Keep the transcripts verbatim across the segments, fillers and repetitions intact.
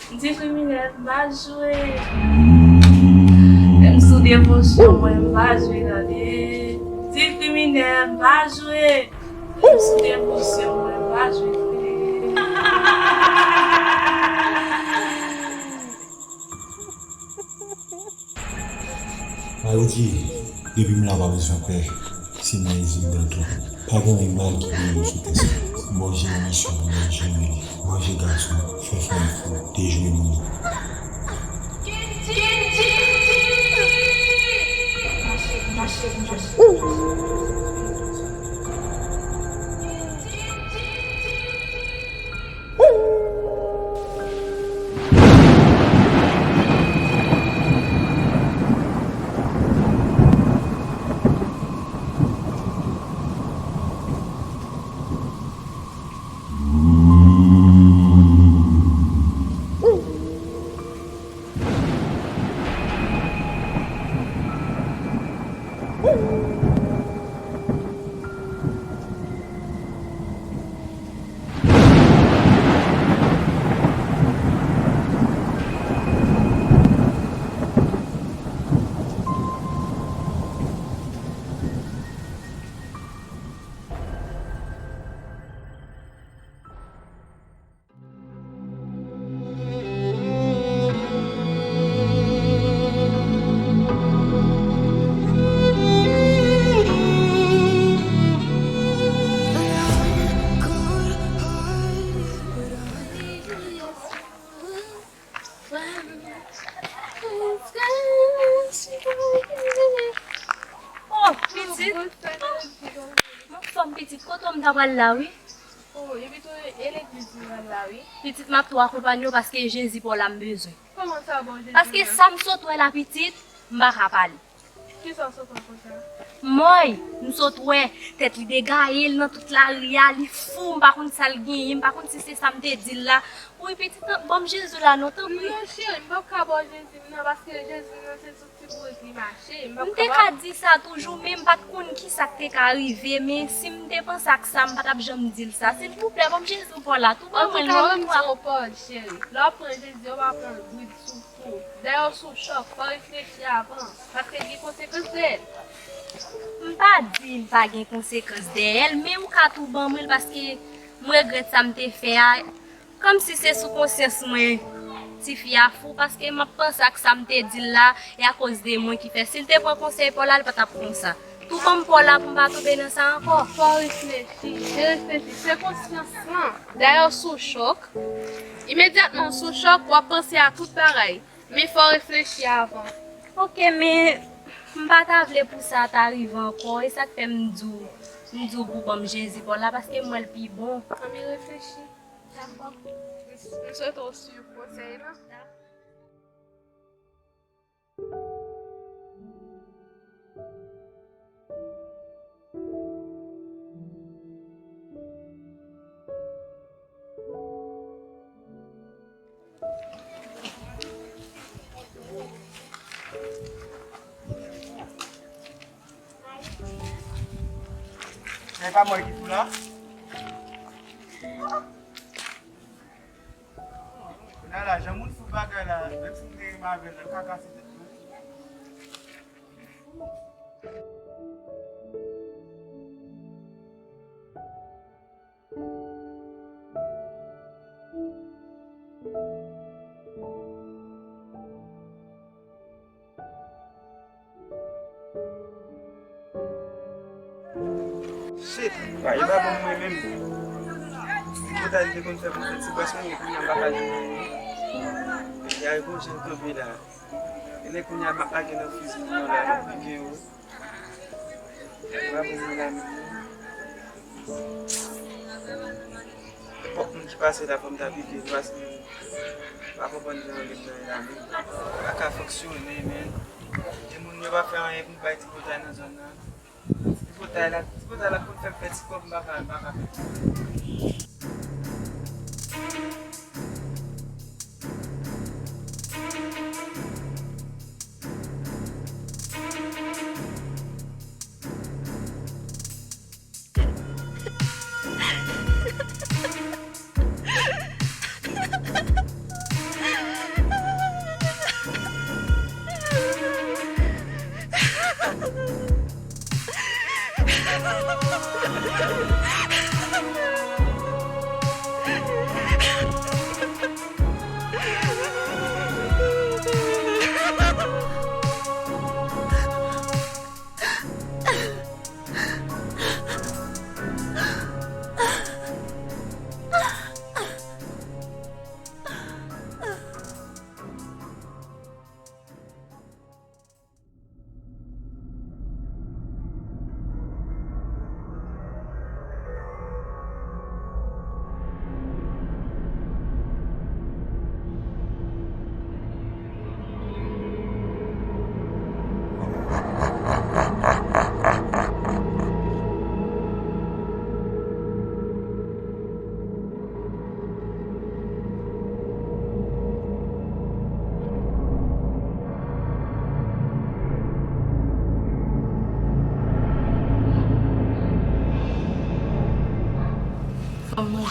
Di kriminèl m pa jwe. Menm sou devosyon mwen m pa jwe tande. Di kriminèl m pa jwe. Menm sou devosyon mwen m pa jwe tande. Mayoudi, depi m la pa bezwen pè, se mwen Isilda tou. Pa gen anyen mal ki pou rive sou tè sa. Bondye gen misyon pou mwen jere li. Bondye gason, fè fanm fou, dejwe moun. Oh, pitit. M anfòm, pitit. Kote w m ta pral la, wi? Oh, epi tou, e legliz nou al la, wi. Pitit, m ap tou akonpanye w paske Jezi pa w la m bezwen. Kòman sa, bon, Jezi? Paske sa m sot wè la, pitit, m pa ka pale. Kisa w sot wè konsa? Mòy, m sot wè tèt li degaye, l nan tout lari a, li fou, m pa konn sa l genyen, m pa konn si se sa m te di l la. Wi, pitit, ban m Jezi w la non, tanpri. Non, cheri, m p ap ka ba w Jezi m nan, paske Jezi m nan se sou ti bourik li mache, m p ap ka ba w. M te ka di sa toujou, men m pa t konn kisa k te ka rive, men si m te panse ak sa, m pa t ap janm di l sa. Silvouplè, ban m Jezi w pa w la, tou ban mwen l non. Antouka, m di w pawòl, cheri. Lè w ap pran Jezi, w pa pran l brid sou kou. Dayè w sou chòk, fò w reflechi avan, paske l gen konsekans dèyè l. M pa di l pa gen konsekans dèyè l, men ou ka tou ban mwen l, paske m regrèt sa m te fè a. Kòmsi se sou konsyans mwen tifi a fou, paske m ap panse ak sa m te di l la, e akoz de mwen ki fè. Si l te pran konsèy pa w la, l pa t ap konsa. Tou ban m pa w la pou m pa tonbe nan sa ankò. Fò w reflechi, e reflechi, se konsyans lan. Dayè w sou chòk. Imedyatman w sou chòk, w ap panse a tout bagay. Men fò w reflechi avan. Oke, men m pa ta vle pou sa ta rive ankò. E sa k fè m di w, m di w pou ban m Jezi pa w la, paske m wè l pi bon. Anben reflechi. Dakò. M, m swete w swiv konsèy lan. Dakò. E pa mwen ki tou la. Kounye a la, jan moun fout bagay la, menm si m te renmen avè l, l ka kase tèt mwen. Shit, pa, yo pa ban m mwen menm. Ki pota li te konn fè pou fè ti bwès mwen, kounye a m pa ka jwenn li. Epi a yon jan l kanpe la. E nèg kounye a m ap lage nan fizi pou yo la, l ap pike yo. Yo pa ban mwen la menm non. Nenpòt moun ki pase la fò m ta pike l, paske m pa konprann jan yo met nan la menm. Sa pa ka fonksyone, men. Timoun yo pa fè anyen pou bay tripotay nan zòn nan. Tripotay la, tripotay la konn fè m fè ti kòb, m pa ka, m pa ka fè.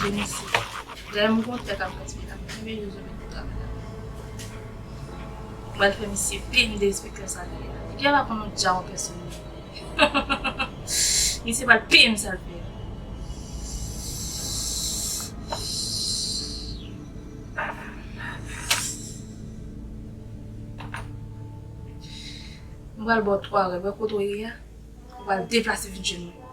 Misye. Dayè m gon tèt ap fè ti medam. Ebyen, yo zo met travay la. M pral fè misye peye m derespektan sa li ye. Epi a pa konn yon dja yon pèsonn. Misye pral peye m sa l fè. M pral ba w twa rèd. Wè kote w ye a? Ou pral deplase vin jwenn mwen.